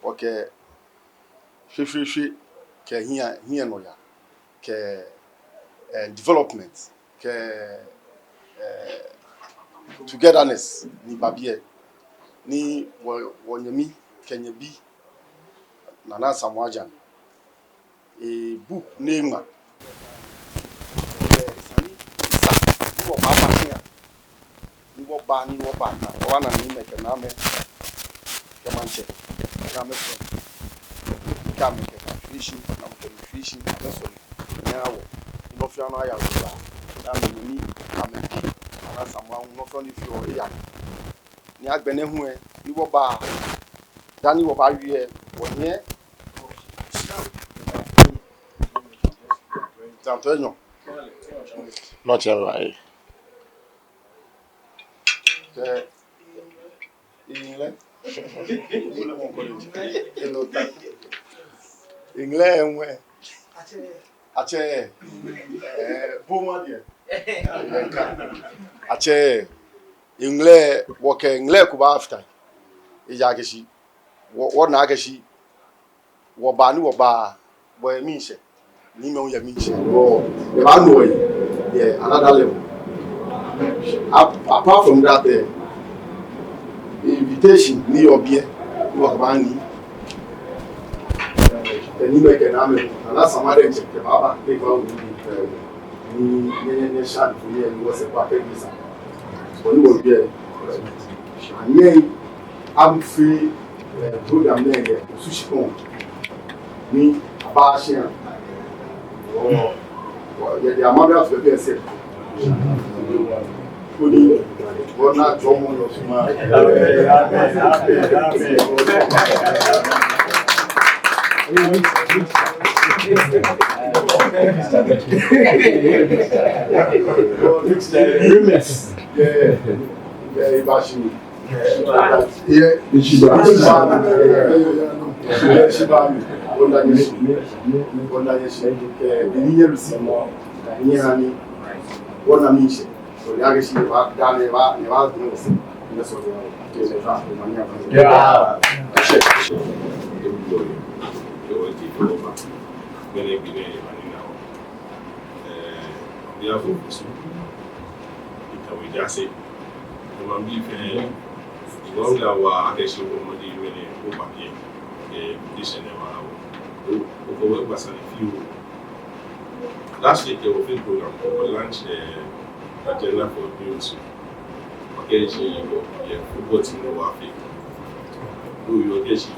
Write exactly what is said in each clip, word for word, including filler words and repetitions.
Wɔkɛ shweshweeshwe kɛ hiɛ, hiɛnɔyaa kɛ, eh, development kɛ, eh, togetherness ni ba biɛ, ni wɔ, wɔnyɛmi kɛ nyɛbi Nana Asamoah Gyan, eh, book ni eŋma, eh, esa ni esa ni wɔbaba shia, ni wɔba, ni wɔbana, wɔbana niimɛi kɛ naamɛi kɛ maŋtsɛ, naamɛi fɛɛ, kɛ amɛkɛ nutrition, naamɛi kɛ nutrition, amɛsɔle, ni awo, ni nɔ fɛɛ nɔ aya wɔ ba, ni amɛnu ni amɛbi, Nana Asamoah, nɔ fɛɛ nɔ ni feɔ eya. Ni agbɛnɛ hu lɛ, ni wɔba, dani wɔbawie lɛ, wɔnyɛ Zantɔ enyɔ. Nɔ tsɛ wa e. Tɛ, eŋlɛ. Eŋlɛ ŋwɛ. Atsɛ. Eh, bo ma diɛ. Atsɛ. Eŋlɛ, wɔkɛ ŋlɛ ko baafata. Ejaakɛ shi wɔ, wɔna akɛ shi wɔba ni wɔba, wɔyɛ miishɛɛ, niimɛi hu yɛ miishɛɛ. Wɔ, ebaa nɔ wɔyi, yɛ another level. Ap-, apart from that, eh, invitation ni yɔɔ biɛ, ni wɔkɛbaa ni, eh, niimɛi kɛ naamɛi, Nana Asamoah diɛŋtsɛ kɛbaa, kɛbaa wɔ ni, eh, ni, ni, ni, ni share the food, ni wɔsɛɛ kpa kɛ gbesa. Wɔ ni wɔbiɛ, anyɛ amfi, eh, program nɛɛ yɛ Osu shikpɔŋ ni aba shia. Wɔ, wɔ, yɛ, yɛ amami afɛ bi ese. Koni wɔna jɔɔmɔ yɛ Osu maŋ. Remix. Yeah, yeah, eba shi. Yeah. Ishiba. Ishiba. Ishiba. Ona nyɛshi. Ona nyɛshi. Eh, ni nyɛlu si mɔ. Ni hani. Wɔna miishɛɛ. So, ya ke shi ba, da ne ba, ne ba, ne ba. Ne so, ne ba, ne ba. Yeah. Eh, on behalf of Osu, Itawe Jase, the man be fair, the one that wa akɛ shi ko mɔ di mɛni ko ba ke, eh, this and that wa. O, o ko wɛ ba sa ni fi o. Last week, eh, we fit program, we launch, eh, agenda for Osu. Akɛ shi, eh, football team ni wa fi. O, yɛ akɛ shi,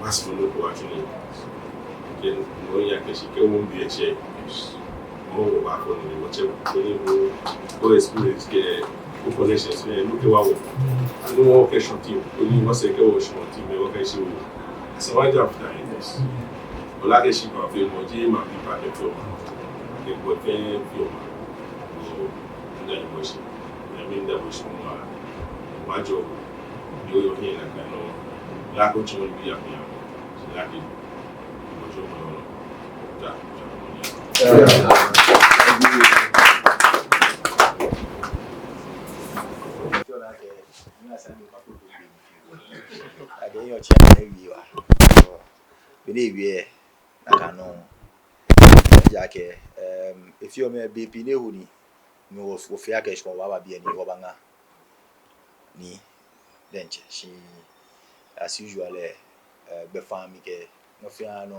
mas mo no ko ati ni. Kɛ mɔ ya kɛ shi kɛ wɔbi etsɛ. Mɔ wɔbaafɔ nɔ ni wɔtsɛ koni wɔ, wɔ experience kɛ wɔ connections ni nɔ kɛ wa wɔ. Ani wɔ kɛ short team, koni wɔsɛɛ kɛ wɔ short team, wɔkɛ shi wɔ. Sɛ wa ja fita yi. Ola kɛ shi ba fɛ mɔ ji ma bi pa kɛ fɛ o. Kɛ gbɔ fɛ fɛ o. Nda ni mɔ shi. Na mi nda mɔ shi mɔ wa. Wa jɔ. Yɛ yɛ hiɛ nakai nɔ. La ko tsɔ ni bi ya mi ya. La kɛ. Akɛ nyɛ otsɛ na ewie wa. Be ni ewie nakai nɔ. Ejaakɛ, em, efeɔ mɛi bei pii ni eho ni. Ni wɔ, wɔfee akɛ shi wɔbaaba biɛ ni wɔbaŋa. Ni diɛŋtsɛ shi as usual, eh, eh, gbɛfaŋ mli kɛ nɔ fɛɛ nɔ,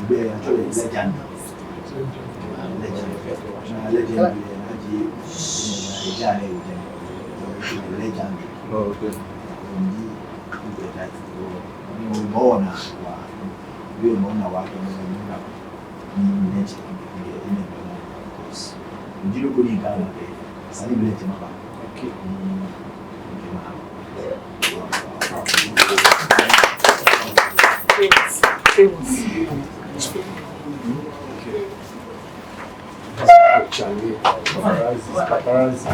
Egbɛi atsɛɔ lɛ Legend. Legend. Naa Legend lɛ, naa ji, naa ji, legend. Legend. Oh, okay. Nji, nji that. Mɔ naa wa. Bi mɔ naa wa kɛ mɔ naa. Ni nɛɛ, ni nɛɛ, because nji loko ni Ghana kɛ, sani bi lɛ jɛ maba. Okay. Famous. Famous. Okay. Actually, paparazzi, paparazzi.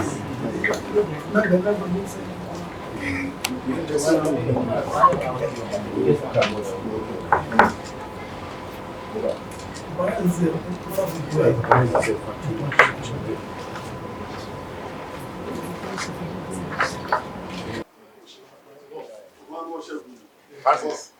Francis.